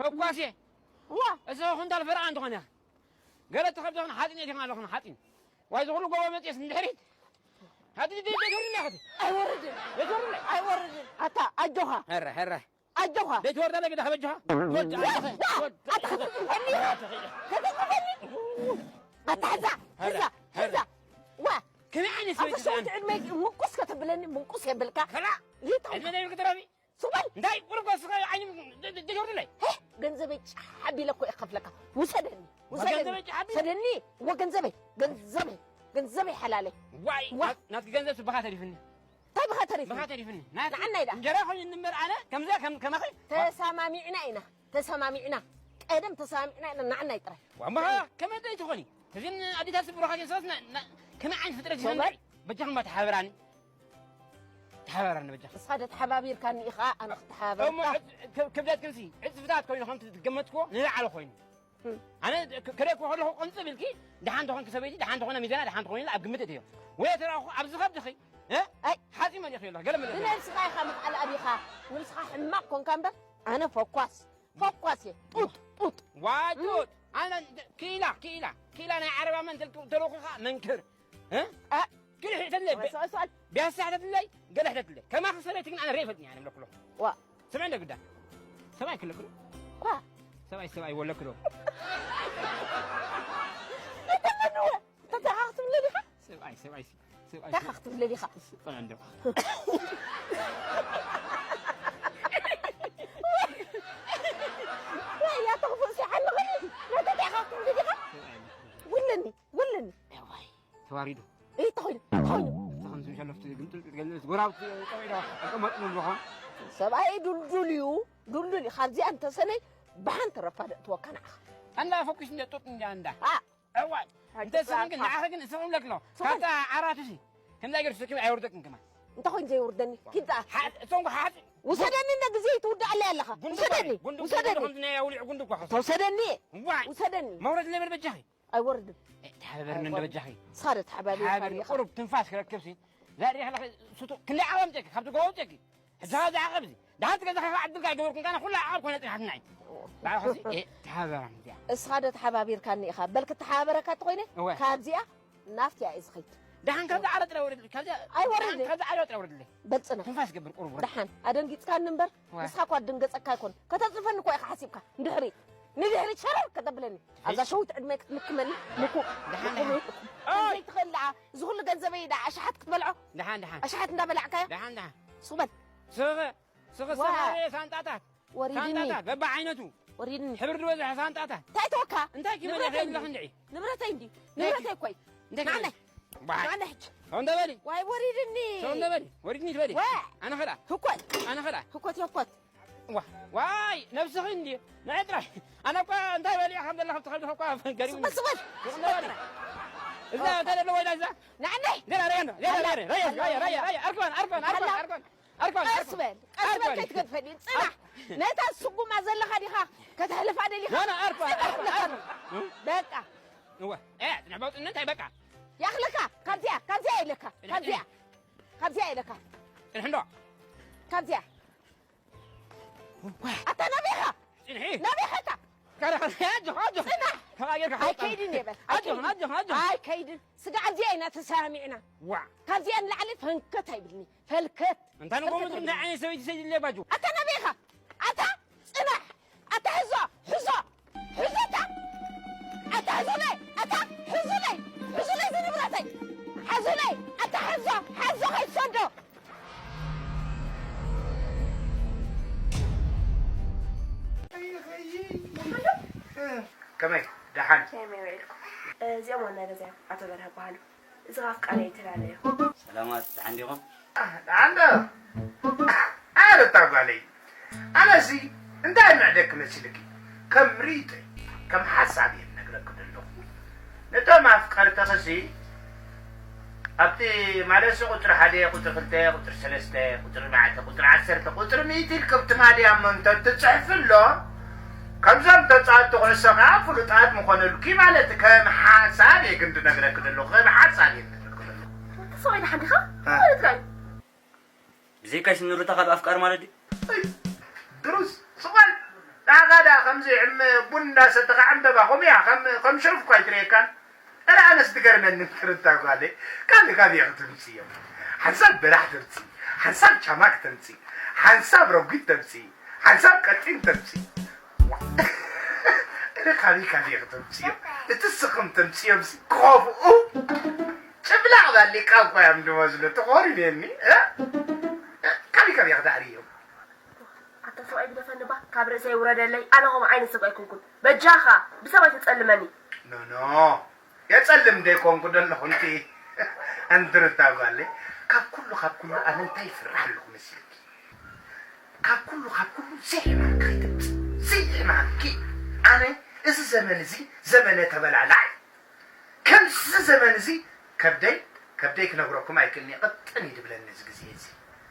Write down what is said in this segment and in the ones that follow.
ፈኳሴ። ዋ። እዚ ኩንታል ፈረቓ እንተኾነ። ገለ ተኸብደ ኾነ ሓፂን የቲኻ ኣለኹ ሓፂን። ዋይ ዝኹሉ ጎቦ መፅየስ ንድሕሪት። ሓፂን ደይ ደይ ደይ ደይ ኣይወርድን። ደይ ደይ ደይ። ኣይወርድን። ኣታ ኣጆኻ። ኧረ ኧረ። ኣጆኻ። ደይ ትወርዳ ለግዳ ከበጆኻ። ወድ ኣታ ኣታ ከተንክፈኒ። ከተንክፈኒ። ኣታ ሕዛ ሕዛ ሕዛ። ዋ። ከመይ ዓይነት ኣታ ሰበይቲ ሰውት ዕድመይ ምንቁስ ከተብለኒ ምንቁስ የብልካ። ከላ። ይተው። ዕድመ ናይ ብልክ ተራቢ። ስቕ በል። እንታይ ቁርብ ስኻ ዓይኒ ደ- ደ- ደሾርትለይ። ሄ፣ ገንዘበይ ጫሕ ኣቢለ እኮ እየ ክኸፍለካ። ውሰደኒ፣ ውሰደኒ፣ ገንዘበይ ጫሕ ኣቢለ? ውሰደኒ። እወ፣ ገንዘበይ፣ ገንዘበይ፣ ገንዘበይ ሓላለይ። ዋይ፣ ዋ። ናት- ናትኪ ገንዘብ ስብኻ ተሪፍኒ። እንታይ ብኻ ተሪፍኒ? ብኻ ተሪፍኒ። ናት- ንዓናይ ደኣ። እንጀራ ኮይኑ እንምበር ኣነ፣ ከምዛ ከም- ከማኺ። ተሰማሚዕና ኢና፣ ተሰማሚዕና። ቀደም ተሰማሚዕና ኢና፣ ንዓናይ ጥራይ። ዋምባ፣ ከመይ ደይ ትኾኒ? እዚን ኣዲታት ስብሩኻ ግን ሰስ ና- ና- ከመይ ዓይነት ፍጥረት ይኾን? ሶማል? በጃኹም ተሓበራኒ። ተሓበራኒ በጃኹም። ንስኻ ዶ ተሓባቢርካኒ ኢኻ፣ ኣነ እሞ ክትሓባበረካ? ዕፅ- ክብ- ክብደት ክንሲ ዕፅፍታት ኮይኑ ከም ትገመትክዎ ንላዕሊ ኮይኑ። እም። ኣነ ክ- ክርእየኩ ከለኹ ቅንፅብ ኢልኪ፣ ደሓን ተኾንኪ ሰበይቲ፣ ደሓን ተኾነ ሚዛና፣ ደሓን ተኾነ ኢለ ኣብ ግምት እትዮ። ወይ ተረኹ ኣብዚ ከብድኺ፣ እ? ኣይ። ሓፂመ ዲኺ ኣለኹ፣ ገለ መለ። ንነብስኻ ኢኻ ምኽኣል ኣቢኻ። ንብስኻ ሕማቕ ኮንካ እምበር፣ ኣነ ፈኳስ፣ ፈኳስ እየ። ጡጥ፣ ጡጥ። ዋይ ጡጥ። ኣነ ክኢላ፣ ክኢላ፣ ክኢላ ናይ ዓረባ መን ተል- ተልእኾኻ መንክር። እ? ኣ- ግን ሕተትለይ፣ ዋ፣ ሰ- ሰ- ቢያሳ ሕተትለይ፣ ገለ ሕተትለይ። ከማኺ ሰበይቲ ግን ኣነ ርእየ ፈልጥኒ ኣነ ብለኩሎ። ዋ። ሰብኣይ እንደ ግዳ። ሰብኣይ ክለክሉ። ዋ። ሰብኣይ፣ ሰብኣይ ወለክሎ። እተመንወ፣ ተተኻኽ ትብለኒ ኢኻ? ሰብኣይ፣ ሰብኣይ፣ ሰብኣይ። ተኻኽ ትብለኒ ኢኻ? ሰብኣይ እንደ። ወይ፣ ያ ተኽፉእ ሲሓኒ ኸይድ። ነተ ተኻኽ ትብለኒ ኢኻ? ሰብኣይ። ውልኒ፣ ውልኒ። ዋይ፣ ተዋሪዱ። እይ፣ ተኾይኑ፣ ተኾይኑ። እዛ ከም ዝምሸለፍቲ ግምጥልጥል ገለ ጎራብቲ ጠቂዶ ኣቀመጥሉ ኣለኹ። ሰብኣይ ዱልዱል እዩ፣ ዱልዱል እዩ። ካብዚኣ እንተሰነይ ብሓንቲ ረፋ ደእትወካ ንዓኻ። ኣንዳ ፈኩስ እንደ ጡጥ እንደ ኣንዳ። ኣ። እዋይ፣ ሓንቲ እንተ ስኽን ግን ሰዓት ንዓኸ ግን እስኽን ለክሎ። ስኽን። ካብታ ዓራቱ ሲ፣ ከምዛ ገይሩ ስክብ ኣይወርደክን ከማን። እንተ ኾይኑ ዘይወርደኒ፣ ኪድ ደኣ። ሓ-፣ እቶም ሓ-፣ ውሰደኒ፣ እንደ ግዜ ትውድኣለይ ኣለኻ። ጉንዱ ውሰደኒ፣ እኳ፣ ጉንዱ፣ ውሰደኒ። ጉንዱ ከምዚ ናይ ኣውሊዕ ጉንዱ እኳ ኸሰ-፣ ተውሰደኒ። እዋይ። ውሰደኒ። መውረድ ለበል በጃኺ። ኣይወርድን። ተሓባበርኒ እንዶ በጃኺ። ንስኻ ዶ ተሓባቢርካኒ ተሓባበርኒ፣ ኢኻ? ቁሩብ ትንፋስ ክረክብሲ። ዛሬ ኸለኸ ሱቱ ክንደይ ዓቐብ ጨኪ፣ ካብቲ ጎቦ ጨኪ። ሕጂ ኸዚ ዓቐብ እዚ። ደሓን እቲ ገዛኻ ኸዓ ዕድልካ ኣይገበርኩን፣ ካነ ኩላ ዓቐብ ኮነ ጽኒሓትኒ። ባዕልኻ ሲ፣ ኤ፣ ተሓባበራኒ እዚኣ። እስኻ ዶ ተሓባቢርካኒ ኢኻ? በል ክተሓባበረካ እንተኾይነ፣ እወ። ካብዚኣ ናብቲ እየ ዝኸይድ። ደሓን ካብዛ ዓረ ጥራይ ወርድልይ፣ ካብዛ ኣይወርድን። ደሓን ካብዛ ዓረ ጥራይ ወርድልይ። በል ጽናሕ። ትንፋስ ገብር ቁሩብ ወርድ። ደሓን ኣደንጊጽካኒ እምበር፣ እወ። ንስኻ እኳ ድንገጸካ ኣይኮን። ከተጽርፈኒ እኮ ኢኻ ሓሲብካ። ንድሕሪት፣ ንድሕሪት ሸረር ከተብለኒ። ኣብዛ ሸዊት ዕድመይ ክትልክመኒ። ምኩ-፣ ደሓን፣ ምኩ-፣ ደሓን። ምኩ-፣ ኦይ! ከምዘይትኽእል ደኣ፣ እዚ ኩሉ ገንዘበይ ደኣ ኣሽሓት ክትበልዖ? ደሓን፣ ደሓን። ኣሽሓት እንዳበላዕካዮ? ደሓን፣ ደሓን። ስቕ በል። ስኸ፣ ስኸ ዋ። ዝተፈላለየ ሳንጣታት። ወሪድኒ። ሳንጣታት፣ በብዓይነቱ። ወሪድኒ። ሕብሪ ዝበዝሐ ሳንጣታት። እንታይ ተወካ? እንታይ ክበል ንብረተይ ከይድለኽ እንዲ? እንድዒ? ንብረተይ እንዲ? እንታይ ንብረተይ ክበል? እኮይ። እንታይ ክበል? ናዕናይ። ባይ። ናዕናይ ሕጂ። ሰው እንደ በሊ። ዋይ ወሪድኒ። ሰው እንደ በሊ። ወሪድኒ ትበሊ። ዋ። ኣነ ኸዳ። ህኮት። ኣነ ኸዳ። ህኮት፣ ህኮት። ዋ፣ ዋይ፣ ነብስኺ እንድዩ። ንዒ ጥራይ። ኣነ እኳ እንታይ በሊዐ ከም ዘለኹ ትኸልዲ እኳ ገሪሙኒ። ስቕ በል፣ ስቕ በል። ስቕ በል። እዛ እንታይ ዘለዎ ኢላ እዛ? ንዓነይ። ሌላ፣ ሌላ፣ ሌላ፣ ኣላ፣ ሌላ፣ ሌላ፣ ኣላ፣ ሌላ፣ ኣላ። ሌላ፣ ኣርክባን፣ ኣርክባን፣ ኣርክባን፣ ኣላ። ኣርክባን፣ ኣርክባን፣ ቀስ ኣርክባን። በል፣ ቀስ በል፣ ኣርክባን። ከይትገድፈኒ። ጽናሕ። ኣር- ነታ ስጉማ ዘለኻ ዲኻ ከተሕልፋ ደሊኻ? ና፣ ና፣ ኣርክባን፣ ጽናሕ ኣርክባን፣ ኣለኻ። ኣርክባን። በቃ። እወ። ኤ፣ ጽናሕ ባውጥነት ኣይበቃ። ያኽለካ፣ ካብዚኣ፣ ካብዚኣ ኢለካ፣ ጽናሕ፣ ካብዚኣ። ጽናሕ። ካብዚኣ ኢለካ። ጽናሕ እንዶ። ካብዚኣ። ኣታ ናበይ ኢኻ? ጽንሒ። ናበይ ኢኻ ኣታ? ካራ፣ ካራ፣ ኣጆኻ፣ ኣጆኻ። ጽናሕ። ካራ ጌርካ ሓውጣ። ኣይከይድን እየ በል። ኣጆኻ፣ ኣይከይድን። ኣጆኻ፣ ኣጆኻ። ኣይከይድን። ስጋዕ ኣብዚኣ ኢና ተሰማሚዕና። ዋ። ካብዚኣ ንላዕሊ ፈንከት ኣይብልኒ። ፈልከት። እንታይ ንጎምቱ ፈንከት እንታይ ዓይነት ሰበይቲ ሰይድ ኣለባችሁ? ኣታ ናበይ ኢኻ? ኣታ ጽናሕ። ኣታ ሕዞ፣ ሕዞ፣ ሕዞ ኣታ፣ ኣታ ሕዙለይ፣ ኣታ ሕዙለይ፣ ሕዙለይ ዝንብረተይ፣ ሓዙለይ፣ ኣታ ሓዞ፣ ሓዞ ከይትሰዶ። ከመይ ደሓን? ከመይ ውዒልኩም? እዚኦም ዋና ገዛ እዮም፣ ኣቶ በርሀ ይበሃሉ። እዚ ኸዓ ኣፍቃሪይ ትላለዮ። ሰላማት፣ ደሓን ዲኹም? ደሓን ዶ? ኣረ እታ ጓለይ፣ ኣነሲ እንታይ ምዕደኪ መሲልኪ? ከም ርእይቶይ፣ ከም ሓሳብ እየ ዝነግረኪ ዘለኹ። ነቶም ኣፍቀርትኺሲ ኣብቲ ማለትሲ ቁፅሪ ሓደ፣ ቁፅሪ ክልተ፣ ቁፅሪ ሰለስተ፣ ቁፅሪ ኣርባዕተ፣ ቁፅሪ ዓሰርተ፣ ቁፅሪ ሚእቲ ኢልኪ ኣብቲ ማድያሞ እንተትፅሕፍሎም፣ ከምዞም ተፃወትቲ ኩዕሶ ከዓ ፍሉጣት ምኾኑልኪ ማለት ከም ሓሳብ እየ ግን ዝነግረኪ ዘለኹ፣ ከም ሓሳብ እየ ዝነግረኪ ዘለኹ። ኣንተ ሰብኣይ ደሓን ዲኻ? እ። ማለት ራእዩ። ብዘይካይ ስኒ ሩታ ካልእ ኣፍቃሪ ማለት ድዩ? እይ፣ ድሩስ፣ ስቕ በል። ዳ፣ ኣኻ ደኣ ከምዚ ዕም-፣ ቡን እንዳሰተኻ ዕምበባ ከምኡ እያ፣ ከም፣ ከም ሸርፍ እኳ ኣይትርእየካን። እረ ኣነስ ትገርመኒ ትርታ ጓለይ፣ ካበይ ካበይ ኢኺ ትምፅዮም? ሓንሳብ በራሕ ተምፂ፣ ሓንሳብ ቻማክ ተምፂ፣ ሓንሳብ ረጒድ ተምፂ፣ ሓንሳብ ቀጢን ተምፂ። እረ ካበይ ካበይ ኢኺ ተምፅዮም? እቲ ስኽም ተምፅዮም ሲ ክኸፍኡ ጭብላቕ ባሊቃ እኳ እዮም ዝመስሉ። ተኾሪመኒ፣ እ? ካበይ ካበይ ኢኺ ተዕርዮም? ኣታ ሰብኣይ ግደፈኒ ባ፣ ካብ ርእሰይ ውረደለይ። ኣነ ከምኡ ዓይነት ሰብ ኣይኮንኩን። በጃኻ፣ ብሰብ ኣይተጸልመኒ። ኖ፣ ኖ፣ የጸልም ደይኮንኩ ደለኹ እንቲ። እንትርታ ጓለይ፣ ካብ ኩሉ፣ ካብ ኩሉ ኣነ እንታይ ይፍራሕ ኣለኹ መሲልኪ? ካብ ኩሉ፣ ካብ ኩሉ ዘይሕማምኪ ከይትምጽእ፣ ዘይሕማምኪ። ኣነ እዚ ዘመን እዚ ዘመነ ተበላላዕ እዩ። ከምዚ ዘመን እዚ ከብደይ፣ ከብደይ ክነግረኩም ኣይክእልን እየ፣ ቅጥን እዩ ድብለኒ እዚ ግዜ እዚ።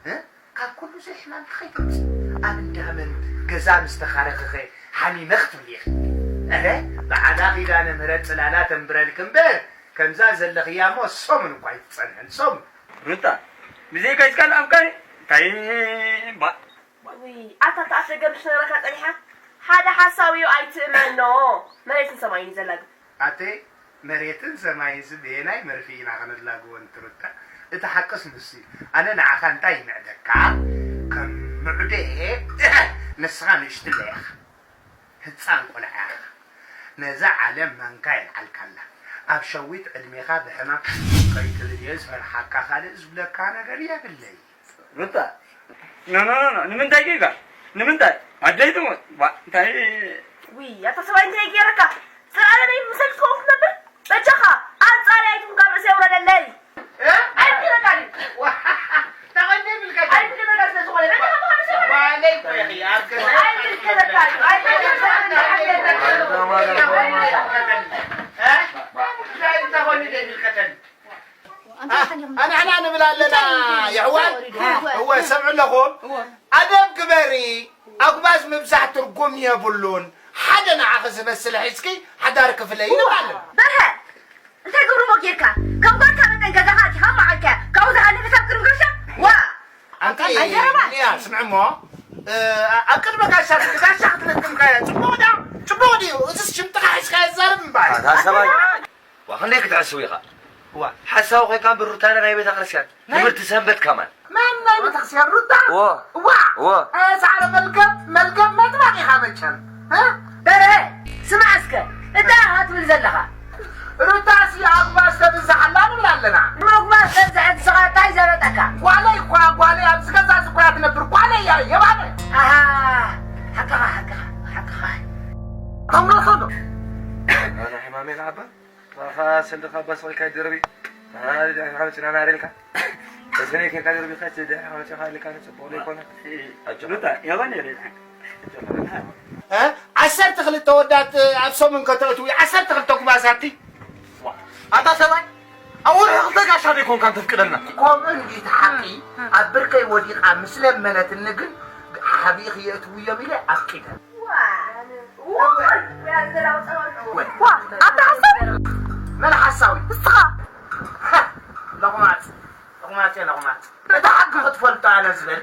እ? ካብ ኩሉ ዘይሕማም ከይትምጽእ፣ ኣብ እንዳመን ገዛ ምስ ተኻረኸኸ ሓሚመ ክትብሊ ኢኺ። እረ፣ በዓላ ኪዳነ ምህረት ጽላላ ተንብረልኪ እምበር፣ ከምዛ ዘለኽያ እሞ ሰሙን እኳ ኣይትጸንሕን፣ ሰሙን። ሩታ፣ ብዘይካ ይስካል ኣፍቃሪ፣ እንታይ ባ-፣ ውይ፣ ኣታ ተኣፍ ደገ ምሽ ነረካ ጸኒሓ? ሓደ ሓሳዊ እዩ፣ ኣይትእመኖ። መሬትን ሰማይን እዩ ዘላግብ። ኣተ መሬትን ሰማይንስ በየናይ መርፍእ ኢና ከነላግቦ እንትሩታ? እቲ ሓቅስ ንሱ እዩ። ኣነ ንዓኻ እንታይ ይምዕደካ? ከም ምዕደ ንስኻ ንእሽትለ ኢኻ። ህፃን ቆልዓ ኢኻ። ነዛ ዓለም ማንካ የልዓልካላ። ኣብ ሸዊት ዕድሜኻ ብሕማም ከይትብል እየ ዝፈርሓካ። ካልእ ዝብለካ ነገር የብለይ። ሩታ፣ ኖ፣ ኖ፣ ኖ፣ ኖ፣ ንምንታይ ጌጋ? ንምንታይ? ኣደይ ትሞት። ባ-፣ እንታይ? ውይ፣ ኣታ ሰብኣይ እንታይ ገይረካ? ዘላለመይ ምሳይ ክትኸውን ክትነብር? በጃኻ፣ ኣንጻረይ ኣይትኹን፣ ካብ ርእሰይ ውረደለይ። እ? ኣይምልከተካን እዩ። ዋ፣ ተቐንደ ይምልከተኒ። ኣይምልከተካን ስለ ዝኾነ፣ በጃኻ ብኻልእ ሰብ ዋለይ እኮ ኢኺ፣ ኣብ ገዛ ኣይምልከተካን እዩ። ኣይምልከተካን እዩ። እ? እንታይ እንተኾይኑ ዘይምልከተኒ። ኣንሕና ንብል ኣለና የሕዋት። እወ፣ ሰምዑ ኣለኹም። ኣደብ ግበሪ። ኣጉባዝ ምብዛሕ ትርጉም የብሉን። ሓደ ንዓኺ ዝመስል ሒዝኪ ሓዳር ክፍለይ ንብል ኣለና። በርሀ፣ እንታይ ገብርሞ ጌርካ? ከም ጓልካ መጠን ገዛኻ ኣቲኻ መዓልካ ካብኡ ዝሓለፈ ሰብ ቅድሚ ጋሻ? ዋ! ኣንቲ ኣይገረማን። ንያ ስምዕ እሞ፣ እ፣ ኣብ ቅድሚ ጋሻ፣ ጋሻ ክትልክምካ እያ። ጽቡቕ ድያ? ጽቡቕ ድዩ? እዚስ ሽምጥኻ ሒዝካ ይዛረብ እምበኣር። ኣታ ሰብኣይ። ዋ፣ ክንደይ ክትሕስው ኢኻ? ዋ። ሓሳዊ ኮይንካ ብሩታና ናይ ቤተ ክርስቲያን ናይ ትምህርቲ ሰንበት ከማን። መን ናይ ቤተ ክርስቲያን ሩታ? ዎ። ዋ። ዎ። እ፣ ሳዕረ መልከም፣ መልከም መጥባቕ ኢኻ መቸም። እ? በርሀ፣ ስማዕ እስከ፣ እንታይ ኢኻ ትብል ዘለኻ? ሩታ ሲ ኣጉባዝ ተብዝሕ ኣላ ንብል ኣለና። መጉባዝ ተብዝሕ ንስኻ እንታይ ዘረጠካ? ጓለይ እኳ፣ ጓለይ ኣብዚ ገዛ እዚ እኳ እያ ትነብር፣ ጓለይ እያ፣ የባነ። ኣሃ፣ ሓቅኻ፣ ሓቅኻ፣ ሓቅኻ። ተምረኸ ዶ? ኣነ ሕማመይ ንዓባ። ባኻ ሰንደኻ ባስቆልካ ይደርቢ። ኣሃ፣ ድሕሪ ሓመጭና ናሬልካ። ተስፈኔ ኬርካ ደርቢኻ፣ እቲ ድሕሪ ሓመጭኻ ልካ ንጽቡቕ ዘይኮነ። እ፣ ኣጆኻ። ሩታ፣ የቐንየለይ። እ? ዓሰርተ ክልተ ወዳት ኣብ ሰሙን ከተእትዊ፣ ዓሰርተ ክልተ ጉባዛቲ። ዋ፣ ኣታ ሰብኣይ፣ ኣብ ወርሒ ክልተ ጋሻ ዘይኮንካ እንተፍቅደልና። ከምኡ እንዲዩ እቲ ሓቂ። ኣብ ብርከይ ወዲቓ ምስ ለመነትኒ ግን ሓቢእኺ የእትውዮም ኢለ ኣፍቂደ። ዋ፣ ኣታ ሓሳዊ። መን ሓሳዊ? ንስኻ። ለቑማጽ፣ ለቑማጽ፣ ለቑማጽ። እቲ ሓቂ ክትፈልጦ ኣነ ዝብል።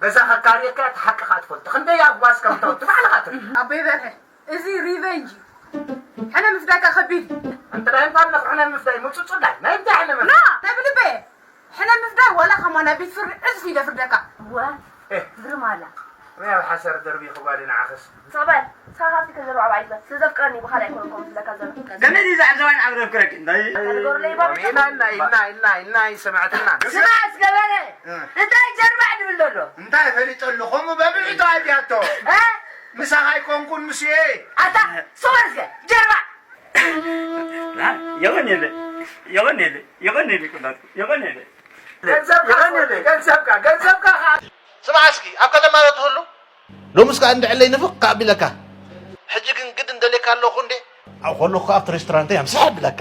በዛ ከካርየካ እቲ ሓቂ ከኣ ትፈልጦ። ክንደይ ኣጉባዝ ከም ተወዲ ባዕልኻ ትርኢ። ኣቦይ በርሀ፣ እዚ ሪቨንጅ እዩ። ሕነ ምፍዳይካ ከቢድ እዩ። እንተ ናይ እንኳን ሕነ ምፍዳይ ምጹጹ ናይ፣ ናይ እንታይ ሕነ ምፍዳይ? ና፣ ናይ ብልበየ። ሕነ ምፍዳይ ዋላ ከማ ናይ ቤት ፍርዲ ዕጽፊ ኢለ ፍርደካ። ወ፣ ኤህ። ዝርም ኣላ። ናይ ኣብ ሓሰር ደርቢኺ ጓል ንዓኽስ። ሰበል፣ ሳኻሲ ከዘርባዕ ባይትበል። ስለ ዘፍቅረኒ ብኻልእ ኣይኮነን ከምኡ ዝብለካ ዘሎ። ከመይ ድዩ ዛዕዛዋይ ንዓብ ዘፍቅረኪ? እንታይ? ተንገሩለይ ባል። ኢና፣ ኢና፣ ኢና፣ ኢና፣ ኢና፣ ይሰማዕትና። ስማዕ እስከ በለ። እ። እንታይ ጀርባዕ ድብል ዘሎ? እንታይ ፈሊጠሉ? ከምኡ በብዒቱ ኣትያቶ። እ? ምሳኻ ኣይኮንኩን ምስኡ እየ። ኣታ፣ ስወር እስከ፣ ጀርባዕ። ላ፣ የቐንየለይ፣ የቐንየለይ፣ የቐንየለይ፣ ኩላትኩም፣ የቐንየለይ። ገንዘብካ፣ የቐንየለይ። ገንዘብካ፣ ገንዘብካ ኸዓ። ስማዕ እስኪ፣ ኣብ ከተማ ዶ ትህሉ? ሎምስ ከኣ እንድዕለይ ንፍቕ ከኣ ኣቢለካ። ሕጂ ግን ግድን ደልየካ ኣለኹ እንዴ? ኣብኡ ከለኹ ከኣ ኣብቲ ሬስቶራንተይ ኣምስሕ ኣቢለካ።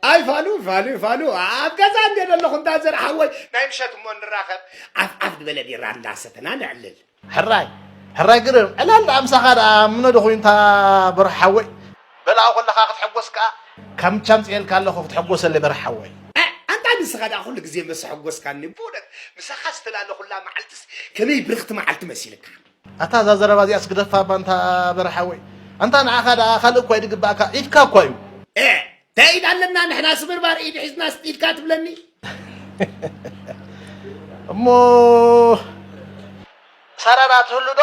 ኣይ ፋሉ፣ ፋሉ፣ ፋሉ፣ ኣብ ገዛ እንዴ ዘለኹ እንዳ ዘር ሓወይ፣ ናይ ምሸት እሞ ንራኸብ፣ ዓፍ ዓፍ ዝበለ ቢራ እንዳሰተና ነዕልል። ሕራይ፣ ሕራይ ግርም፣ ዕላል ደኣ ምሳኻ ደኣ ምኖ ዶ ኮይኑ እታ በርሆ ሓወይ? በል ኣብኡ ከለኻ ክትሕጎስ ከኣ። ካብ ምቻ ኣምጽኤልካ ኣለኹ ክትሕጎሰለይ በርሆ ሓወይ። እ፣ ኣንታ ንስኻ ደኣ ኩሉ ግዜ ምስ ኣሐጎስካኒ፣ ብእውነት ምሳኻ ዝተላለኹላ መዓልትስ ከመይ ብርኽቲ መዓልቲ መሲልካ። ኣታ እዛ ዘረባ እዚኣስ ግደፋ እባ ኣንታ በርሓወይ። ኣንታ ንዓኻ ደኣ ካልእ እኳ እዩ ዝግባእካ፣ ኢድካ እኳ እዩ። እ፣ እንታይ ኢድ ኣለና ንሕና ስብርባር ኢድ ሒዝና ስጥ ኢድካ ትብለኒ? እሞ ሳራ ደኣ ትህሉ ዶ?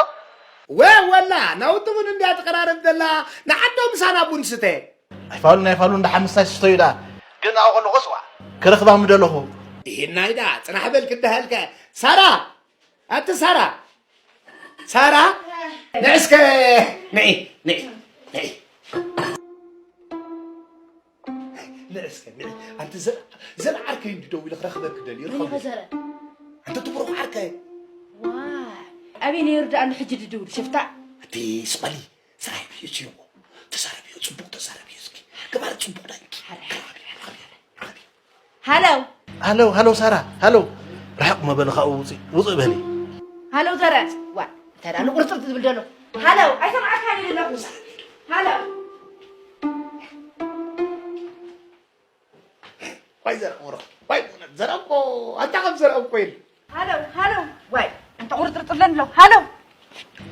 ወ-፣ ወላ ናውቲ ቡን እንድያ ትቀራረብ ዘላ፣ ንዓዶ ምሳና ቡን ስተ። ኣይፋሉን ኣይፋሉን ደሓን ምሳይ ስተዩ ደኣ። ግን ኣብኡ ከለኹስ ዋ ክረኽባ ምደለኹ። ይህናይ ደኣ ጽናሕ በል ክደሃልከ። ሳራ! ኣቲ ሳራ! ሳራ! ንዕስከ ንዒ ንዒ ንዒ። ንዕስከ ንዒ። ኣንቲ ዘ-፣ ዘልዓርከይ እንዲ ደው ኢለ ክረኽበክ ደልዩ መን ይኸዘረ? ኣንቲ ትብሩኽ ዓርከይ። ዋ፣ ኣበይ ነይሩ ደኣ ንሕጂ ድድውል ሽፍታ? ኣቲ ስቐሊ ስራሕ ይብልዮ እሞ ተዛረብዮ፣ ጽቡቕ ተዛረብዮ እስኪ። ግባር ጽቡቕ ዳንኪ። ሓረ፣ ሓረ፣ ሓረ፣ ሓረ፣ ሓረ። ሃለው። ሃለው፣ ሃለው ሳራ፣ ሃለው። ርሕቕ መበሊ ካብኡ ውፅእ፣ ውፅእ በሊ። ሃለው ዘረ። ዋ፣ እንታይ ደኣ ንቑርጥርጥ ዝብል ዘሎ? ሃለው፣ ኣይሰምዓካን ኢለ ኣለኹ። ሃለው። ዋይ ዘረ እምሮ፣ ዋይ ብእውነት ዘረ እኮ፣ ኣንታ ከም ዘረ እኮ ኢሉ። ሃለው፣ ሃለው። ዋይ፣ ኣንታ ቁርጥርጥር ለንሎ። ሃለው።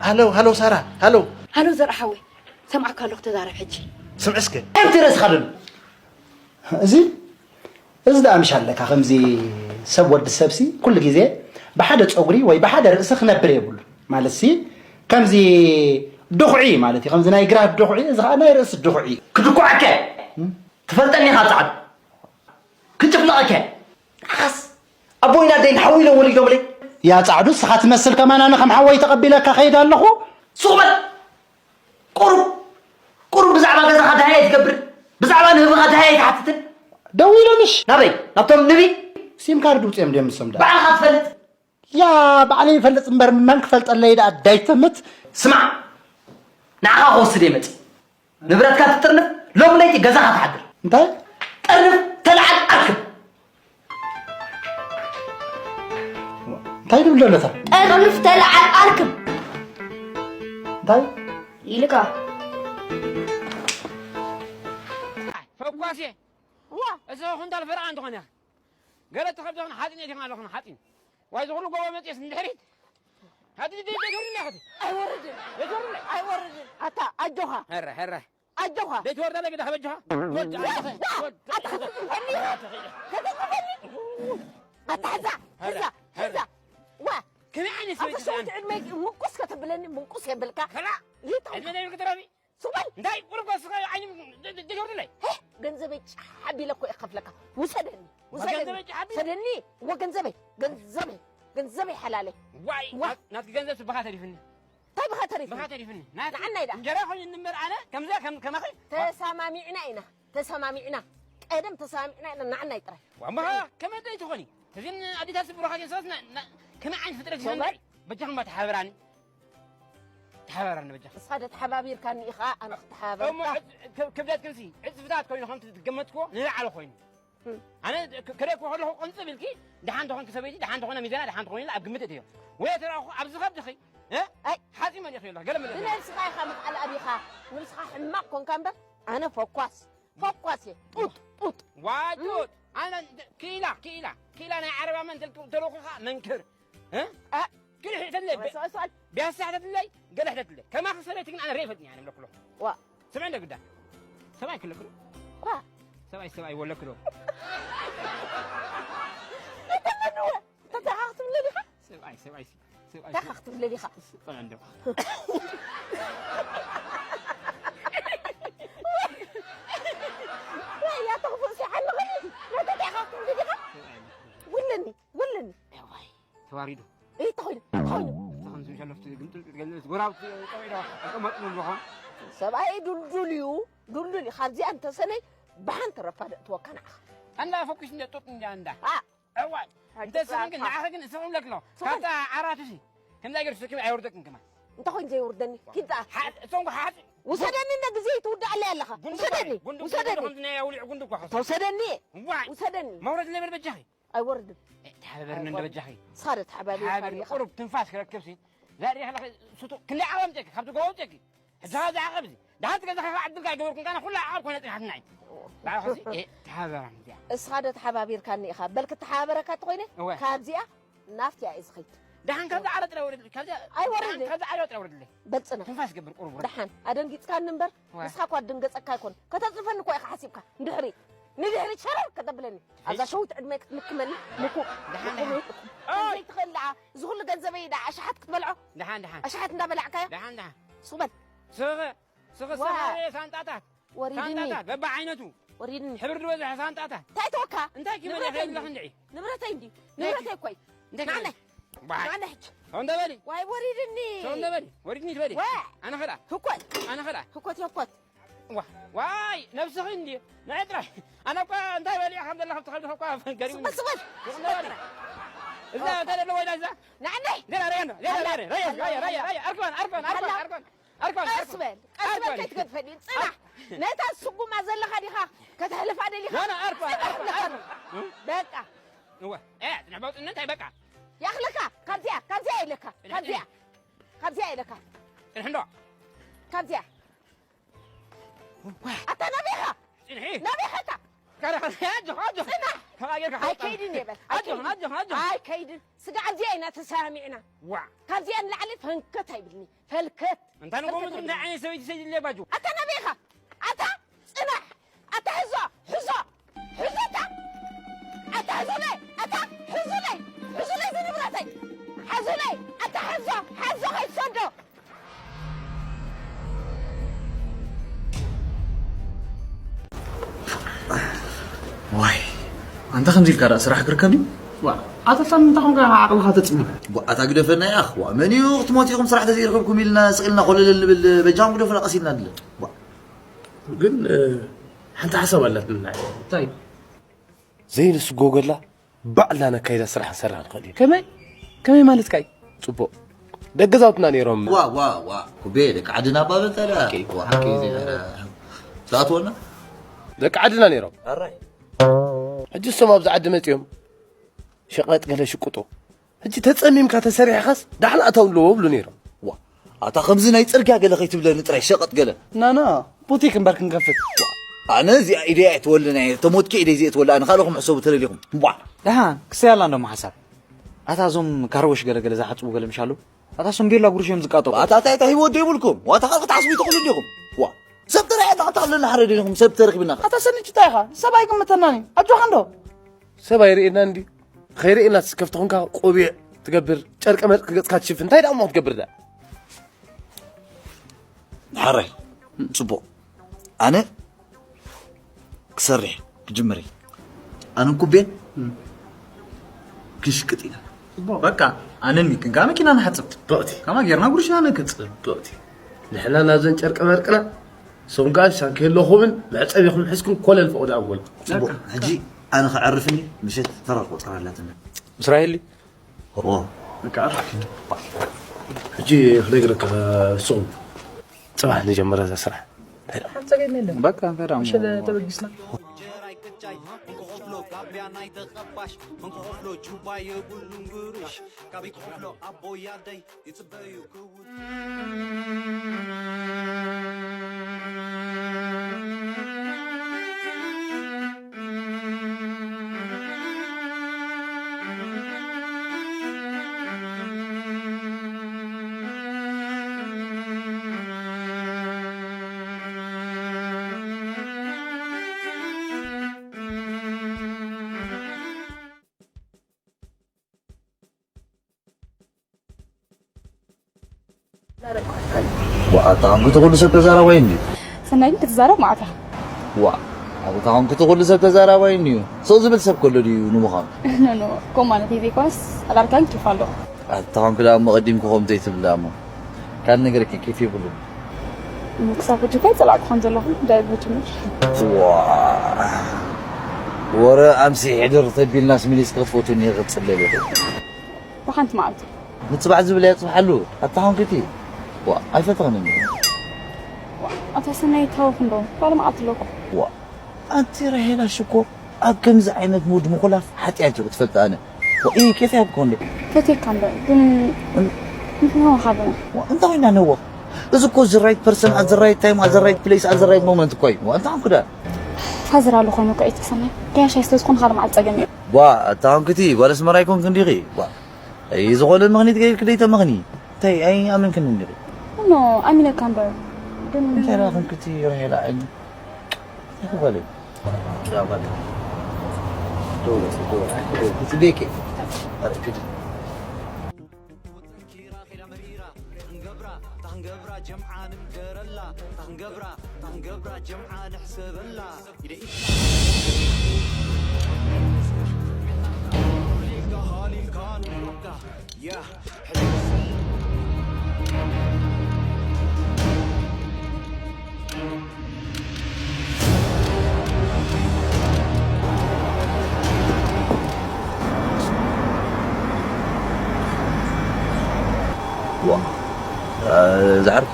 ሃለው፣ ሃለው ሳራ፣ ሃለው። ሃለው ዘርኣ ሓወይ፣ ሰምዓካ ኣለኹ፣ ተዛረብ ሕጂ። ስምዒ እስከ። እንታይ ርእስኻ ደሉ? እዚ፣ እዚ ደኣ ምሽ ኣለካ፣ ከምዚ ሰብ ወዲ ሰብሲ ኩሉ ግዜ ብሓደ ጸጉሪ ወይ ብሓደ ርእሲ ክነብር የብሉ። ማለትሲ፣ ከምዚ ድኹዒ ማለት እዩ፣ ከምዚ ናይ ግራት ድኹዒ፣ እዚ ኸኣ ናይ ርእሲ ድኹዒ። ክድኩዓከ? እም? ትፈልጠኒ ኢኻ ጻዕዱ። ክጭፍልቐከ። ንዓኻስ ኣቦይን ኣደይን ሓዊ ኢሎም ወሊዶምለይ። ያ ጻዕዱ፣ ንስኻ ትመስል ከማን ኣነ ከም ሓወይ ተቐቢለካ ከይድ ኣለኹ። ሱቕ በል። ቁሩብ፣ ቁሩብ ብዛዕባ ገዛኻ ደሃይ ኣይትገብርን? ብዛዕባ ንህብኻ ደሃይ ኣይትሓትትን? ደው ኢሎምሽ። ናበይ? ናብቶም ንቢ? ሲም ካርድ ውፅኦም ድዮም ንሶም ደኣ? ባዕልኻ ትፈልጥ? ያ፣ ባዕለይ ይፈልጥ እምበር መን ክፈልጠለይ ደኣ ዳይተምት? ስማዕ፣ ንዓኻ ክወስድ እየ መፂእ። ንብረትካ ትጥርንፍ፣ ሎሚ ለይቲ ገዛኻ ትሓድር። እንታይ? ጥርንፍ፣ ተለዓል፣ ኣርክብ። እንታይ ድብል ዘሎ እታ? ጥርንፍ፣ ተለዓል፣ ኣርክብ። እንታይ? ኢልካ። ፈኳሴ። ዋ። እዚ ኩንታል ፈረቓ እንተኾነ። ገለ ተኸብደኽን ሓፂን እየ ኣለኹን ሓፂን። ዋይ፣ እዚ ኩሉ ጎቦ መፅኤስ ንድሕሪት። ሃዲ፣ ዲ፣ ዲ፣ ዲ፣ ዲ፣ ኣይወርድን። ዲ፣ ዲ፣ ዲ። ኣይወርድን። ኣታ፣ ኣጆኻ። ሄረ፣ ሄረ። ኣጆኻ። ቤት ወርዳ ለገዳ ከበጆኻ። ወድ፣ ወድ፣ ኣታ፣ ወድ፣ ከተጽፈኒ። ከተጽፈኒ። ኣታ፣ ሕዛ፣ ሄረ፣ ሕዛ፣ ሄረ። ሕዛ። ዋ። ከመይ ዓይነት ኣታ፣ ሰበይቲ ሰውቲ እዚኣ? ዕድመይ ምንቁስ ከተብለኒ፣ ምንቁስ የብልካ። ከላ። ይተው። ዕድመ ዘይብልክ ትረቢ። ሱቕ በል። እንታይ ቁሩብ ከስኻ ዓይኒ ድ-፣ ድ-፣ ድገርለይ። ሄ፣ ገንዘበይ ጫሕ ኣቢለ እኮ እየ ክኸፍለካ። ውሰደኒ፣ ውሰደኒ፣ ገንዘበይ ጫሕ ኣቢለ? ውሰደኒ። እወ፣ ገንዘበይ፣ ገንዘበይ፣ ገንዘበይ ሓላለይ። ዋይ፣ ዋ። ናት-፣ ናትኪ ገንዘብ ስብኻ ተሪፍኒ። እንታይ ብኻ ተሪፍኒ? ብኻ ተሪፍኒ። ናት-፣ ንዓናይ ደኣ። እንጀራ ኮይኑ እንበር ኣነ ከምዛ ከም-፣ ከማኺ። ተሰማሚዕና ኢና፣ ተሰማሚዕና። ቀደም ተሰማሚዕና ኢና፣ ንዓናይ ጥራይ። ዋ፣ እምበኻ ከመይ ደይ ትኾኒ? እዚን ኣዴታት ስብሩኻት እየን፣ ሰብስ ና-፣ ና-፣ ከመይ ዓይነት ፍጥረት እዩ ሶበር? ዘንድዒ? በጃኹም ተሓበራኒ። ተሓበራኒ በጃኹም። ንስኻ ዶ ተሓባቢርካኒ ኢኻ፣ ኣነ እሞ ክትሓበረካ? ዕጽ-፣ ክብ-፣ ክብደትክንሲ ዕጽፍታት ኮይኑ ከምቲ ትገመትክዎ ንላዕሊ ኮይኑ። እም። ኣነ ክ-፣ ክርእየኪ ከለኹ ቅንጽብ ኢልኪ፣ ደሓን ተኾንኪ ሰበይቲ፣ ደሓን ተኾነ ሚዛና፣ ደሓን ተኾነ ኢለ ኣብ ግምት እትዮ። ወይ ተራኹ ኣብዚ ከብድኺ፣ እ? ኣይ። ሓጺመ ዲኺ ኣለኹ፣ ገለ መለ ንነብስኻ ኢኻ ምትኣል ኣቢኻ። ንብስኻ ሕማቕ ኮንካ እምበር፣ ኣነ ፈኳስ። ፈኳስ እየ። ጡጥ፣ ጡጥ። ዋይ ጡጥ። ኣነ ክኢላ፣ ክኢላ፣ ክኢላ ናይ ዓረባ መን ተልክ-፣ ተልእኾኻ መንክር። እ? እ? ግን ሕተትለይ። ሰዋል፣ ሰዋል። ቢያሳ ሕተትለይ፣ ገለ ሕተትለይ። ከማኺ ሰበይቲ ግን ኣነ ርእየ ይፈልጥኒ፣ ኣነ ምለኩሎ። ዋ። ስምዒ እንደ ግዳ። ሰብኣይ ክለክሎ። ዋ። ሰብኣይ፣ ሰብኣይ ወለክሎ። ተተመንወ። ተተኻኽትም ለሊኻ? ሰብኣይ፣ ሰብኣይ፣ ሰብኣይ። እንታይ ኢኻ ክትብል ደሊኻ? ስቕ በል እንዶ። ወይ፣ ያ ተኽፉእ ሲሓልኽኒ። መተት ኢኻ ክትብል ደሊኻ? ሰብኣይ። ውልኒ፣ ውልኒ። እዋይ፣ ተዋሪዱ። እይ፣ ተኾይኑ፣ ተኾይኑ። ተኾይኑ፣ ዝምሸለፍቲ ግምጥል፣ ገለ ጎራብቲ፣ ጠበይ ዶ፣ ኣቀመጥሉ ኣለኹ። ሰብኣይ ዱልዱል እዩ፣ ዱልዱል እዩ። ካብዚኣ እንተሰነይ፣ ብሓንቲ ረፋድ እትወካ ንዓኻ። ኣንዳ ፈኩስ እንደ ጡጥ እንደ ኣንዳ። ኣ፣ እዋይ፣ ሓቂ እንተ ስኺ ግን፣ ጻዕቃ። ንዓኺ ግን እስኺ እብለኪ ኣለኹ። ስኺ። ካብታ ዓራትሲ፣ ከምዛ ገይሩ ስኪ ኣይወርደክን ከማን። እንታይ ኮይኑ ዘይወርደኒ? ኪድ ደኣ። ሓ-፣ እቶም ሓ-፣ ውሰደኒ፣ እንደ ግዜ ትውድኣለይ ኣለኻ። ጉንዱ ውሰደኒ፣ እኮ፣ ጉንዱ፣ ውሰደኒ። ጉንዱ፣ ከምዚ ናይ ኣውሊዕ ጉንዱ እኮ ሓሰብ። ተውሰደኒ፣ እዋይ። ውሰደኒ። መውረድ ለይበል በጃኺ። ኣይወርድን። እ፣ ተሓባበርኒ እንደ ኣይወርድን። በጃኺ። ንስኻ ዶ ተሓባቢርካ ተሓባበርኒ፣ ኣለኻ? ቁሩብ ትንፋስ ክረክብሲ። ዛሬ ኸለኸ ስቶ-፣ ክንደይ ዓቐብ ጨኪ፣ ካብቲ ጎቦ ጨኪ። ሕጂ ኸኣ ዝዓቐብ እዚ። ደሓን እቲ ገዛኻ ኸኣ ዕድል ከኣ ኣይገበርኩን፣ ካነ ኩላ ዓቐብ ኮይና ጽኒሓትና እያ። ባዕልኻ ሲ፣ እ፣ ተሓባበራን እዚኣ። እስኻ ዶ ተሓባቢርካኒ ኢኻ? በል ክተሓባበረካ እንተኾይነ፣ እወ። ካብዚኣ ናብቲኣ እየ ዝኸይድ። ደሓን ካብዛ ዓረ ጥራይ ወረድልይ። ካብዛ ኣይወርድን። ደሓን ካብዛ ዓረ ጥራይ ወረድልይ። በል ጽናሕ። ትንፋስ ገብር ቁሩብ ወረድ። ደሓን ኣደንጊጽካኒ እምበር፣ ዋይ። ንስኻ እኳ ድንገጸካ ኣይኮን። ከተጽርፈኒ እኮ ኢኻ ሓሲብካ። ንድሕሪት፣ ንድሕሪት ሸረር ከተብለኒ። ኣብዛ ሸዊት ዕድመይ ክትልክመኒ። ምኩ-፣ ደሓን፣ ምኩ-፣ ደሓን። ምኩ-፣ ኦይ! ዘይትኽእል ደኣ፣ እዚ ኩሉ ገንዘበይ ደኣ ኣሽሓት ክትበልዖ? ደሓን፣ ደሓን። ኣሽሓት እንዳበላዕካዮ? ደሓን፣ ደሓን። ሱቕ በል። ስኸ፣ ስኸ፣ ዋ። ስኸ፣ ሳንጣታት። ወሪድኒ። ሳንጣታት በብዓይነቱ። ወሪድኒ። ሕብሪ ዝበዝሐ ሳንጣታት። እንታይ ተወካ? እንታይ ክመልእ ንብረተይ ከይብልካ እንዲ። እንድዒ። ንብረተይ እንዲ። እንታይ ንብረተይ ክመልእ? እኮይ። እንታይ ክመልእ? ናዓናይ። ባይ። ናዓናይ ሕጂ። ሰው እንደ በሊ። ዋይ ወሪድኒ። ሰው እንደ በሊ። ወሪድኒ ትበሊ። ዋ። ኣነ ኸዳ። ህኮት። ኣነ ኸዳ። ህኮት፣ ህኮት። ዋ፣ ዋይ፣ ነብስኺ እንዲ። ንዒ ጥራይ። ኣነ እኳ እንታይ በሊዐ ከም ዘለኹ ብትኸዱ እኳ ገሪሙኒ። ስበል፣ ስበል። ሰው እንደ በሊ። እዛ እንታይ ደሎ ወይዳ እዛ? ናዓናይ። ገና ረየና፣ ገና ረየና፣ ረየና፣ ረየና፣ ረየና። ኣርክባን፣ ኣርክባን፣ ኣርክባን፣ ኣርክባን። ኣርኮን፣ ቀስ ኣርኮን። በል፣ ቀስ በል ኣርኮን። ከይትገድፈኒ። ጽናሕ። ኣር- ነታ ስጉማ ዘለኻ ዲኻ ከተሕልፋ ደሊኻ? ኖ፣ ኖ፣ ኣርኮን፣ ጽናሕ ኣርኮን፣ ኣለኻ። ኣርኮን። በቃ። እወ። ኤ፣ ጽናሕ ባውጥነት ኣይበቃ። ያኽልካ፣ ካብዚኣ፣ ካብዚኣ ኢለካ፣ ጽናሕ፣ ካብዚኣ። ጽናሕ። ካብዚኣ ኢለካ። ጽናሕ እንዶ። ካብዚኣ። ዋ። ኣታ ናበይ ኢኻ? ጽንሒ። ናበይ ኢኻ ኣታ? ካራ፣ ኣጆ፣ ኣጆ። ጽናሕ። ከማይ ጌርካ ኣይከይድን እየ በል። ኣጆ፣ ኣይከይድን። ኣጆ፣ ኣጆ። ኣይከይድን። ስጋ ኣብዚኣ ኢና ተሰማሚዕና። ዋ። ካብዚኣ ንላዕሊ ፈንከት ኣይብልኒ። ፈልከት። እንታ ንጎ ፈልከት ምድሪ እንታይ ኣይብልኒ። ዓይነት ሰበይቲ ሰይድለ ባጆ? ኣታ ናበይ ኢኻ? ኣታ ጽናሕ። ኣታ ሕዞ፣ ሕዞ። ሕዞ ኣታ። ኣታ ሕዙለይ፣ ኣታ ሕዙለይ። ሕዙለይ ዝንብረተይ። ሓዙለይ፣ ኣታ ሓዞ፣ ሓዞ ከይትሰዶ። ዋይ፣ ኣንታ ከምዚ ኢልካ ደኣ ስራሕ ክርከብ ድዩ? ዋ፣ ኣታ ሳሚ እንታይ ኮንካ ዓቕልኻ ተጽሚም? ዋ፣ ኣታ ግደፈና ያኽ። ዋ፣ መን እዩ ክትሞት ኢኹም ስራሕ ተዘይረኸብኩም ኢልና ስቕ ኢልና ኮለል ንብል፣ በጃኹም ግደፉና ቀስ ኢልና ንብል። ዋ። ግን፣ እ፣ ሓንቲ ሓሳብ ኣላትና። እንታይ? ዘይንስጎገላ ባዕልና ነካይዳ ስራሕ ክንሰርሕ ንኽእል ኢና። ከመይ? ከመይ ማለትካ እዩ? ጽቡቕ። ደገ ዛውትና ነይሮም። ዋ፣ ዋ፣ ዋ። ኩቤ፣ ደቂ ዓድና ኣባበልታ ደኣ። ሓቂ፣ ዋ፣ ሓቂ። ሓቂ፣ ዘይነበረ ዝኣትወና? ደቂ ዓድና ነይሮም። ኣራይ። ሕጂ እሶም ኣብዚ ዓዲ መጺኦም ሸቐጥ ገለ ሽቁጡ። ሕጂ ተጸሚምካ ተሰሪሕኻስ ዳሕና ኣታው ኣለዎ ብሉ ነይሮም። ዋ፣ ኣታ ከምዚ ናይ ጽርግያ ገለ ከይትብለኒ ጥራይ ሸቐጥ ገለ። ናና፣ ቡቲክ እምበር ክንከፍት። ዋ፣ ኣነ እዚኣ ኢደይ ኣይትወልን እየ፣ ተሞትኪ ኢደይ እዚኣ ትወልእ፣ ኣነ ካልኦኹም ሕሰቡ ተደሊኹም። ዋ። ደሓን፣ ክስተይ ኣላ እንዶ ሓሳብ። ኣታ እዞም ካርወሽ ገለ ገለ ዝሓጽቡ ገለ ምሽ ኣለዉ? ኣታ እሶም ቤላ ጉርሽ እዮም ዝቃጠሉ። ኣታ፣ ኣታ፣ ኣታ ሂወት ዶ ይብልኩም? ዋታ ካልእ ክትሓስቡ ይትኽእሉ እንዲኹም። ዋ። ሰብ ተራእየ ኣታ ኣለና ሓደ ዲኹም ሰብ ተረኺብና። ኣታ ሰኒ ጭታ ኢኻ። ሰብ ኣይግምተናን እዩ። ኣጆኻ እንዶ። ሰብ ኣይርእየናን እንድዩ። ኸይርእየና ትስከፍ ተኾንካ ቆቢዕ ትገብር፣ ጨርቀ መርቂ ገጽካ ትሽፍን። እንታይ ደኣ እሞ ክትገብር ደኣ? ሓራይ። ጽቡቕ። ኣነ ክሰርሕ ክጅምር እየ። ኣነን ኩቤን እም። ክሽቅጥ ኢና። ጽቡቕ። በቃ፣ ኣነን ሚክን ከኣ መኪና ንሓጽብ። ጽብቕቲ። ከማ ጌርና ጉርሽና ነክጽ። ጽብቕቲ። ንሕና ናብዘን ጨርቂ መርቅና፣ ሶም ከኣ ሻንኬሎ ኹምን መዕጸቢኹም ሒዝኩም ኮለል ፈቑዶ ኣንጎል። ጽቡቕ። በቃ። ሕጂ ኣነ ክዕርፍኒ ምሸት ተራ ቆጸራ ኣላትና። ምስ ራሄሊ? እዎ። በቃ፣ ኣርፍ። ሕጂ ክነግረካ ሱቕ። ጽባሕ ንጀምር እዛ ስራሕ። እንታይ ደኣ? ሓንቲ ጸገም የለን። በቃ፣ እንታይ ደኣ? ምሽ ተበጊስና። እንቆቕሎ ካብያ ናይ ተቐባሽ፣ እንቆቕሎ ጁባ የብሉን ጉርሽ፣ ካብ እንቆቕሎ ኣቦይ ኣደይ ይጽበዩ ክውት። ዋ፣ ኣታ ኸምኪ እቲ ኹሉ ሰብ ተዛራባይ እንድዩ። ሰናይ ግን ክትዛረብ መዓት ኢኻ። ዋ፣ ኣታ ኸምኪ እቲ ኹሉ ሰብ ተዛራባይ እንድዩ። ስቕ ዝብል ሰብ ከሎ ድዩ ንምዃኑ? ኖ፣ ኖ፣ ከምኡ ማለተይ ዘይኮነስ፣ ኣዳርካን ኬፍ ኣለዎ። ኣታ ኸምኪ ደኣ እሞ ቀዲምኪ ከምኡ ዘይትብሊ ደኣ እሞ። ካልእ ነገር ከ ኬፍ የብሉን። ክሳብ ሕጂ እኮ ኣይጸላእኩኻን ዘለኹ፣ ዳይ ብጅምር። ዋ፣ ወረ ኣምሲ ሕድር ተቢልናስ ሚሊስ ክትፈትውኒ ይቕጽል ለለ። ብሓንቲ መዓልቲ። ምጽባሕ ዝብል እያ ጽብሓሉ። ኣታ ኾንክቲ። ዋ፣ ኣይፈተኽንን። ዋ፣ ኣታ ሰናይ ታወኽ እንዶ። ካልእ መዓልቲ ኣለኩ። ዋ፣ ኣንቲ ራሄላ ሽኮር ኣብ ከምዚ ዓይነት ሙድ ምኹላፍ ሓጢኣት እዩ ክትፈልጥ ኣነ። ዋ፣ ኢሂ፣ ኬፍ ያብኮ እንዴ? ፈትየካ እምበር፣ ግን እን- ምኽንያት ወሃብና። ዋ፣ እንታይ ኮይና ነዎ? እዚ እኮ the right person at the right time at the right place at the right moment እኮ እዩ። ዋ፣ እንታይ ኾንኩ ዳ? ፋዘር ኣሎ ኮይኑ እኮ እዩ ተሰማይ። ገያሻይ ስለ ዝኾነ ካልእ መዓልቲ ጸገም እዩ። ዋ፣ ኣታ ኾንክቲ ጓል ኣስመራ ኣይኮንክ እንዲኺ? ዋ። ኣይ፣ ዝኾነ ምኽንያት ገይርክ ደይተመኽኒ። እንታይ፣ ኣይኣመንክን እንድዒ። ኖ፣ ኣሚነካ እምበር። ግን እንታይ ደኣ ክንክቲ ርሒላ ዓይኒ? እንታይ ክበል? ዳባት። ዶ፣ ዶ፣ ዶ፣ ጽቤኪ። ኣረ፣ ግድ። ዋ፣ እ፣ ዝዓርኪ።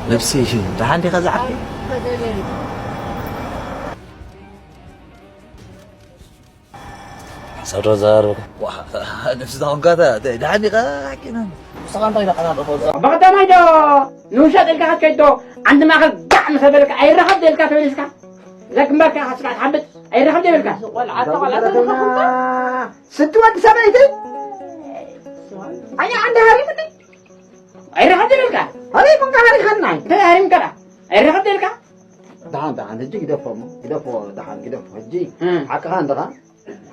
ነብሲ፣ ደሓን ዲኻ ዝዓርኪ? ሓሳብ ዶ ዘራርበካ? ዋ፣ ነብሲ፣ እዛ ኮንካ፣ ደ-፣ ደሓን ዲኻ ሓኪም? ንስኻ እንታይ ኢኻ ተናደፎ? በቐዳማይ ዶ ንውሻጥ ኢልካ ክትከይድ ዶ? ዓንዲ ማእኸል ጋዕ ምስ በለካ ኣይረኸብ ዶ ኢልካ ተመሊስካ? እዛ ግንባርካ ኢኻ ስርዓት ሓብጥ ኣይረኸብ ዶ ይበልካ? ቆልዓ፣ ቆልዓ፣ ስዲ ወዲ ሰበይቲ? ኣየ ዓንዲ ሃሪምኒ? ኣይረኸብ ዶ ይበልካ? ኣበይ ኮንካ ሃሪኻናይ? እንታይ ሃሪምካ ደኣ? ኣይረኸብ ዶ ይበልካ? ደሓን፣ ደሓን፣ ሕጂ ግደፎ እሞ፣ ግደፎ፣ ደሓን፣ ግደፎ። ሕጂ እም። ሓቅኻ እንድኻ፣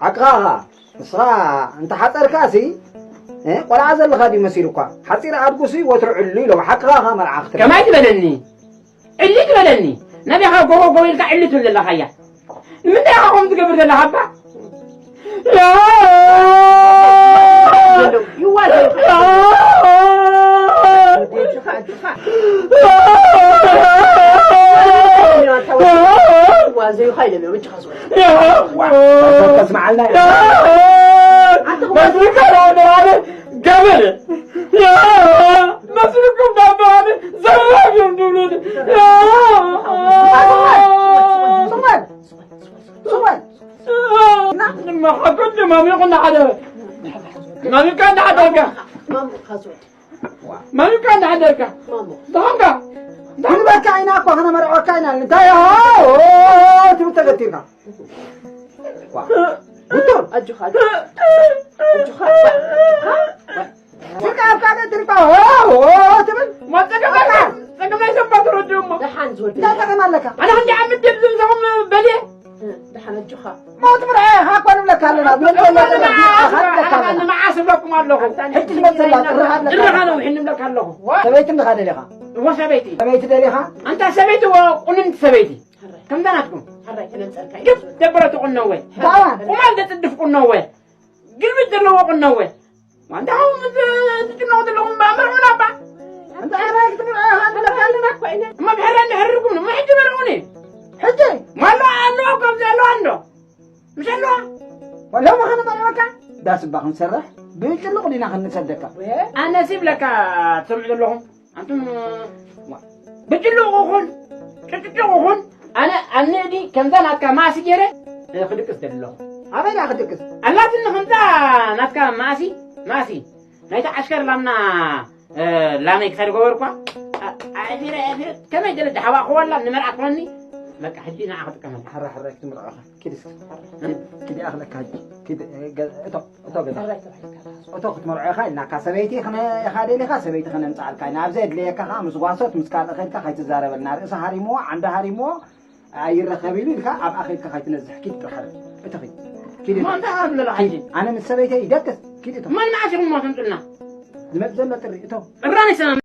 ሓቅኻ ኸኣ። ንስኻ እንተ ሓጸርካሲ፣ እ፣ ቆልዓ ዘለኻ ድዩ መሲሉኳ? ሓጺር ኣድጉሲ ወትሩ ዕሉ ኢሎም፣ ሓቅኻ ኸኣ መርዓ ክትብል። ከማይ ትበለኒ፣ ዕሊ ትበለኒ። ናበይ ኸኣ ጎቦ ጎቦ ኢልካ ዕሊ ትብል ዘለኻ እያ? ንምንታይ ኢኻ ከምኡ ትገብር ዘለኻ እባ? ገበል መስልኩም ዳባሪ ዘራፍ እዮም ዝብሉኒ። ሱመን! ሱመን! ና። ማሚኹ እንዳሓደ፣ ማሚካ እንዳሓደርካ። ማሚካ እንዳሓደርካ። ደኸምካ። ክንበካ ኢና እኮ፣ ከነመርዖካ ኢና። እንታይ? ኦ፣ ትብል ተገቲርካ። ዋ። ብቱር። ኣጆኻ፣ ኣጆኻ። ኣጆኻ። ስልካ ኣብ ካልእ ትልካ፣ ኦ፣ ኦ፣ ትብል። ማ ጸገም ኣለካ? ጸገም ናይ ሰብ እባ ትረድእ እሞ። ደሓን ዝወዲ። እንታይ ጸገም ኣለካ? ኣነ ክንደይ ዓመት ደብ ዝብዛኹም በልየ? እ፣ ደሓን ኣጆኻ። ሞት ምርዓኻ እኮ ንብለካ ኣለና። ምን ዘሎ ንብለካ ኣለና። ንመዓስ እብለኩም ኣለኹ? ሕጂ ዝመጽእ ዘላ ጥርኻ ኣለካ። ጥርኻ ነው ይሕን ንብለካ ኣለኹ። ሰበይቲ እንድኻ ደሊኻ? እወ ሰበይቲ። ሰበይቲ ደሊኻ? ኣንታ ሰበይቲ እወ ቁንንቲ ሰበይቲ። ከምዛ ናትኩም። ሕራይ ተነጸልካ እዩ። ግብ ደበረ ትቁነወ። ዳዋ። ቁማል ዘጽድፍ ቁነወ። ግልብጥ ዘለዎ ቁነወ። ዋንታ ኹም ትጭነቑ ዘለኹም እምበር መርዑና እባ። ኣንታ ሕራይ ክትምርዖ ኢኻ ንብለካ ኣለና እኮ ኢና። እማ ብሕራይ እንድሕርኩም እማ ሕጂ መርዑኒ። ሕጂ? ማሎ ኣለዋ እኮ ኣብዚ ኣለዋ እንዶ። ምሽ ኣለዋ? ወላ ማ ኸነመርዖካ? ዳስ እባ ክንሰርሕ ብጭሉቕ ዲና ክንሰደካ? ኣነሲ ብለካ ትሰምዑ ዘለኹም። ኣንቱም፣ ዋ፣ ብጭሉቕ ኹን፣ ጭጭጭቕ ኹን፣ ኣነ ኣብ ንእዲ ከምዛ ናትካ ማሲ ገይረ፣ እ፣ ክድቅስ ደሊ ኣለኹ። ኣበይ ደኣ ክድቅስ? ኣላትኒ ከምዛ ናትካ ማሲ፣ ማሲ። ናይታ ዓሽከር ላምና፣ እ፣ ላመይ ክሳድ ገበርኳ። ኣ-፣ ኣእፊረ፣ ኣእፊረ፣ ከመይ ገለ ደሓባእኽዋላ ንመርዓ ክኾኒ፣ በቃ፣ ሕጂ ንዓ ክጥቀመላ። ሕራይ፣ ሕራይ ክትምርዖ ኢኻ። ኪድ እስኪ። ኪድ፣ ኪድ ይኣኽለካ ሕጂ። ኪድ፣ እ፣ ገ-፣ እቶ፣ እቶ ገዛ። ሕራይ ተባሂልካ። እቶ ክትመርዖ ኢኻ ኢልናካ። ሰበይቲ ክነ-፣ ኢኻ ደሊኻ፣ ሰበይቲ ከነምጽኣልካ ኢና። ኣብ ዘየድለየካ ኸኣ ምስ ጓሶት፣ ምስ ካልእ ኸይድካ ከይትዛረበልና። ርእሲ ሃሪምዎ፣ ዓንዲ ሃሪምዎ፣ ኣይረኸብ ኢሉ ኢልካ ኣብኣ ኸይድካ ከይትነዝሕ። ኪድ ጥራሕ። እቶ ኺድ። ኪድ እማ እቶ። እንታይ ሃብለላ ሕጂ? ኣነ ምስ ሰበይተይ ይደቅስ። ኪድ እቶ። መን መዓስ ኢኹም እሞ ተምጽልና? ዝመጽእ ዘሎ ጥሪ እቶ። ጥራን ይሰማም።